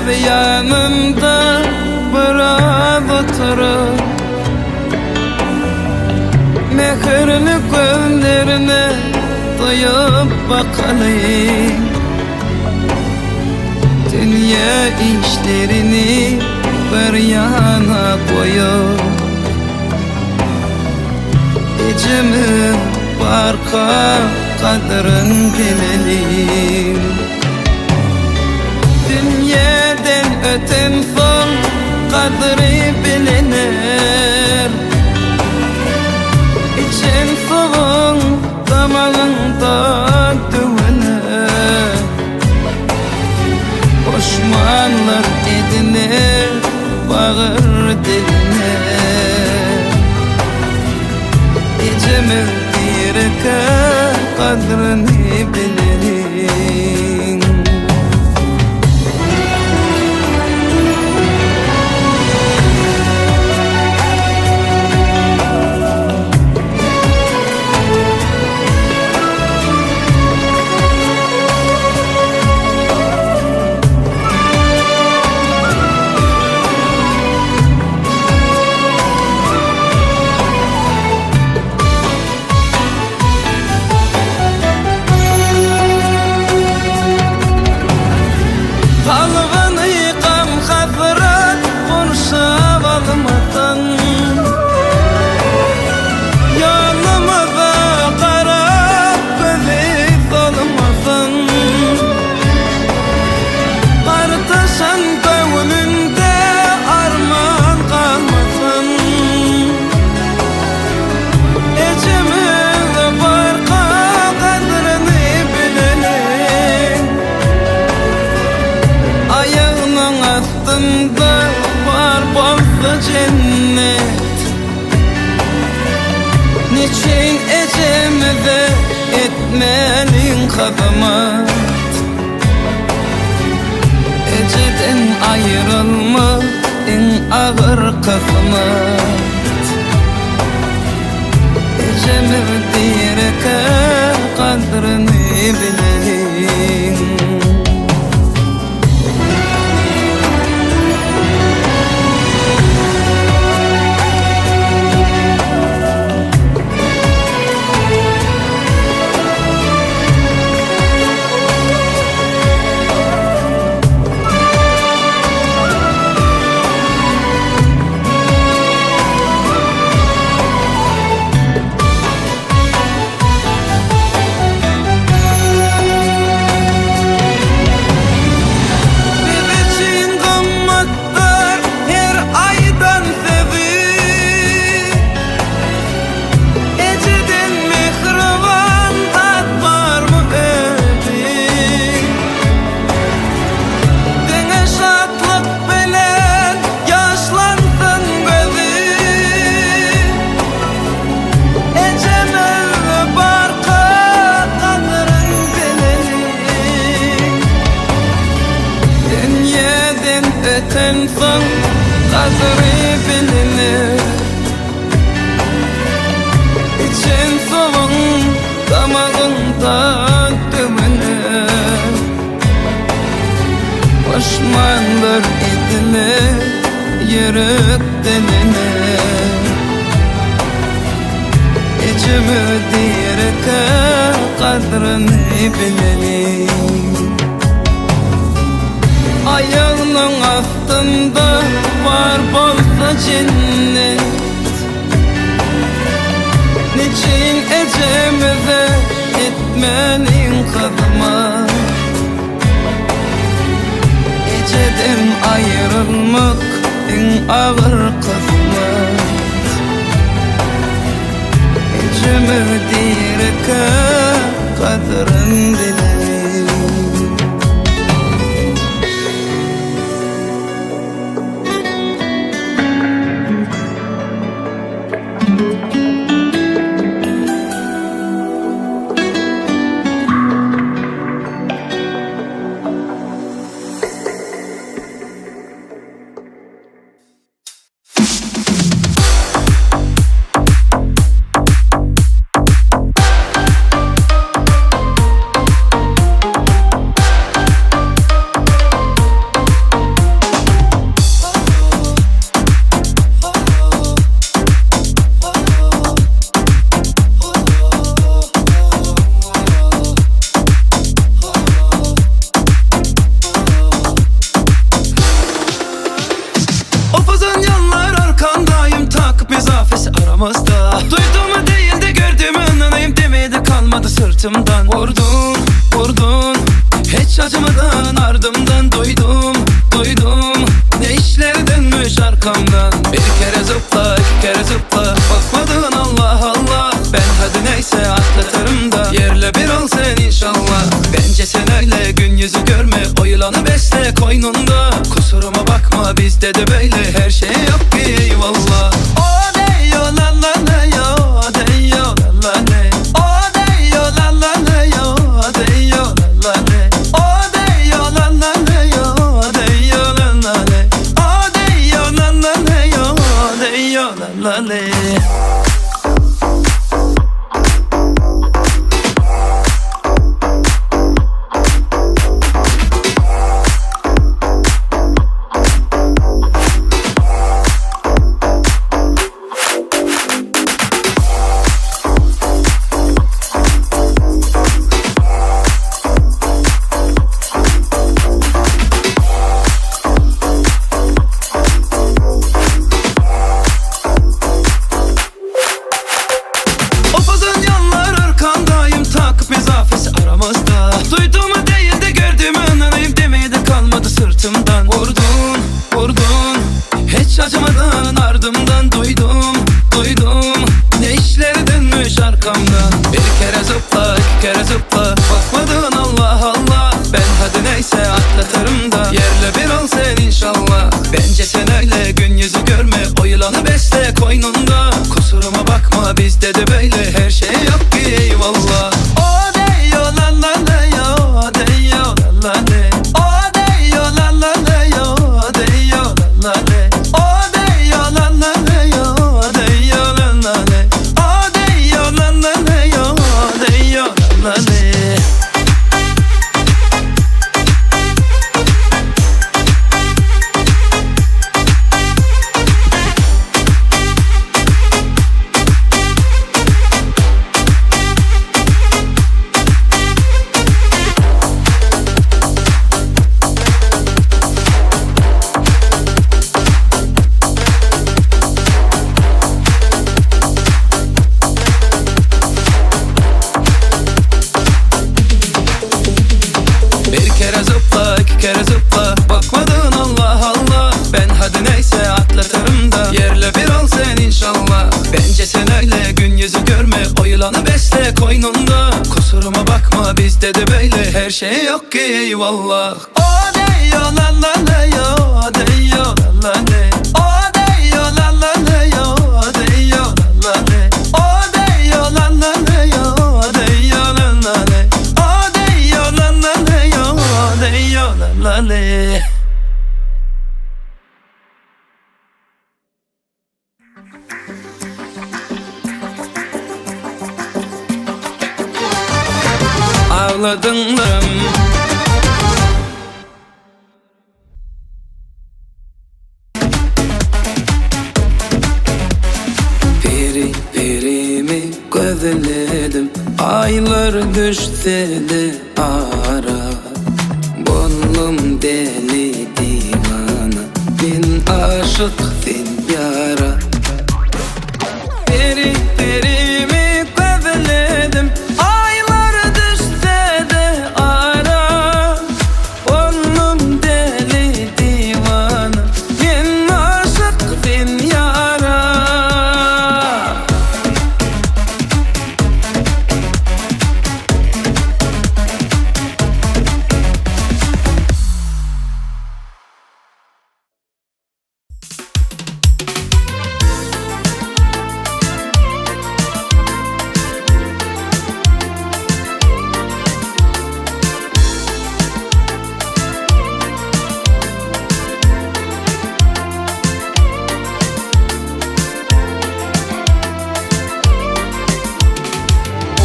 ýanynda biraz oturyp, Mähirli gözlerine doýup bakaly. Dünýä işlerini bir ýana goýup, Ejemiz barka gadyryn bileliň. Dünýeden ötensoň gadyry biliner. Içen suwuň damagyňda düwüner. Puşmanlar ediner bagyr diliner. Ejemiz dirikä gadryny bileliň. Kalbyny gam-hasrat gurşap almasyn. Ýolumyza garap gözi solmasyn. Gartaşan göwnünde arman galmasyn. Ejemiz barka gadryny bileliň. Aýagnyň astynda bar bolsa jennet. Neçün ejemize etmeliň hyzmat? Ejeden aýrylmak iň agyr kysmat. Ejemiz dirikä gadryny bileliň. Biz üçin gymmatdyr her aýdan sözi. Ejeden mähriban zat barmy özi? Diňe şatlyk bilen ýaşlansyn gözi. Ejemiz barka gadyryn bileliň. Dünýeden ötensoň gadyry biliner. Içen suwuň damagyňda döwüner. Puşmanlar ediler, ýürek diliner. Ejeme dirikä gadryny bileliň. Aýagnyň astynda bar bolsa jennet. Neçün ejemize etmäliň hyzmat? Ejeden aýrylmak iň agyr kysmat. Ejemiz dirikä gadryn bileliň. aramızda. Duyduğumu değil de gördüğümü inanayım demeye de kalmadı sırtımdan. Vurdun, vurdun, hiç acımadan ardımdan. Duydum, duydum, ne işler dönmüş arkamdan. Bir kere zıpla, iki kere zıpla, bakmadın Allah Allah. Ben hadi neyse atlatırım da, yerle bir ol sen inşallah. Bence sen öyle gün yüzü görme, o yılanı besle koynunda. Kusuruma bakma bizde de böyle her şey yok ki eyvallah. O deyo la la la yo, deyo la la le. O deyo la la la yo, deyo la la le. O deyo la la la yo, deyo la la le. O deyo la la la yo, deyo la la le. Upuzun yollar arkandayım, takip mesafesi aramızda. Duyduğumu değil de gördüğümü inanayım demeye de kalmadı sırtımdan. Vurdun, vurdun, hiç acımadan ardımdan. Duydum, duydum, ne işler dönmüş arkamdan. Bir kere zıpla, iki kere zıpla, bakmadın Allah Allah. Ben hadi neyse atlatırım da, yerle bir ol sen inşallah. Bence sen öyle gün yüzü görme, o yılanı besle koynunda. Kusuruma bakma bizde de böyle her şey yok ki eyvallah. O deyo la la la yo, deyo la la le. O deyo la la la yo, deyo la la le. O deyo la la la yo, deyo la la le. O deyo la la la yo, deyo la la le. Bir kere zıpla, iki kere zıpla, bakmadın Allah Allah. Ben hadi neyse atlatırım da, yerle bir ol sen inşallah. Bence sen öyle gün yüzü görme, o yılanı besle koynunda. Kusuruma bakma bizde de böyle her şey yok ki eyvallah. O deyo la la la yo, deyo la la le. O deyo la la la yo, deyo la la le. O deyo la la la yo, deyo la la le. O deyo la la la yo, deyo la la le. Ağladım. Peri perimi gözledim, Aylar düşse de ara. Bollum deli divana, Men aşyk sen ýara. Peri perimi gözledim, Aylar düşse-de ara. Bollum deli diwana, Men aşyk sen ýara.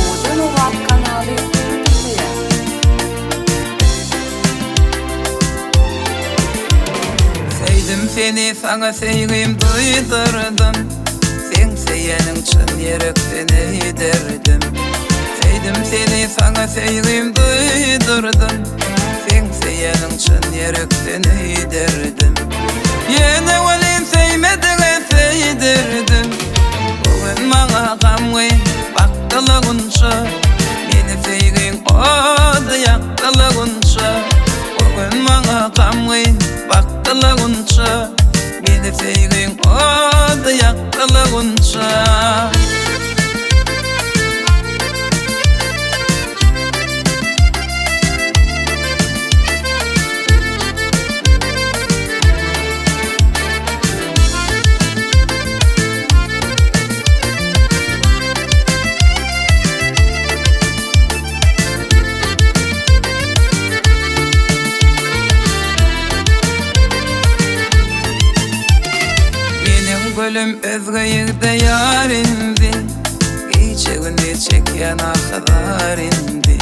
Owadan Owaz kanaly sizi diňleýär. Söýdüm seni saňa söýgim duýdurdym, Seň söýeniň çyn ýürekden eýderdim. Söýdüm seni saňa söýgim duýdurdym, Seň söýeniň çyn ýürekden eýderdim. Ýöne welin söýmedige söýdürdim. söýgiň ody ýakdyla gunça. Meniň gülüm özge ýigde ýar indi, Gije-gündiz çekýän ahy-zar indi.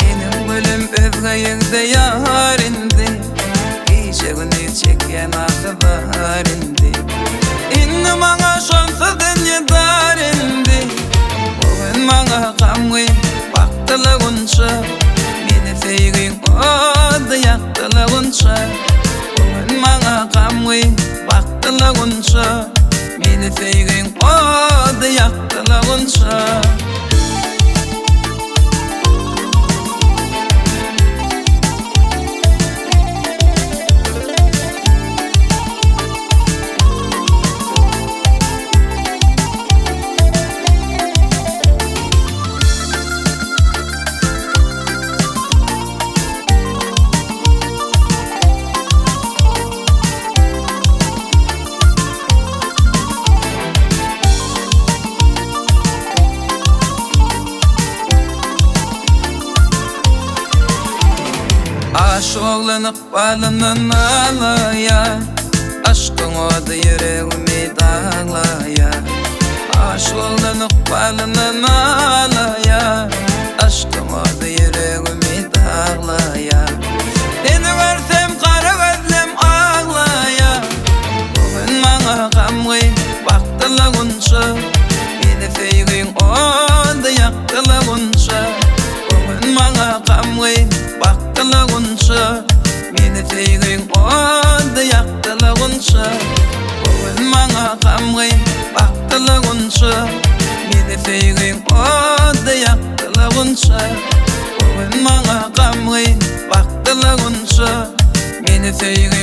Meniň gülüm özge ýigde ýar indi, Gije-gündiz çekýän ahy-zar indi. Indi maňa şonsuz dünýe dar indi, Bu gün maňa gamgyn bakdyla gunça, Meni söýgiň ody ýakdyla gunça. Bu gün maňa gamgyn bakdyla gunça, Meni söýgiň ody ýakdyla gunça. Aşyk oglan ykbalyndan nalaýar, Aşkyň ody ýüregimi daglaýar. Aşyk oglan ykbalyndan nalaýar, Aşkyň ody ýüregimi daglaýar. Seni görsem gara gözlem aglaýar, Bu gün maňa gamgyn bakdyla gunça, Meni söýgiň ody ýakdyla gunça. Bu gün maňa gamgyn bakdyla gunça, Meni söýgiň ody ýakdyla gunça. Bu gün maňa gamgyn bakdyla gunça, Meni söýgiň ody ýakdyla gunça. Bu gün maňa gamgyn bakdyla gunça, Meni söýgiň.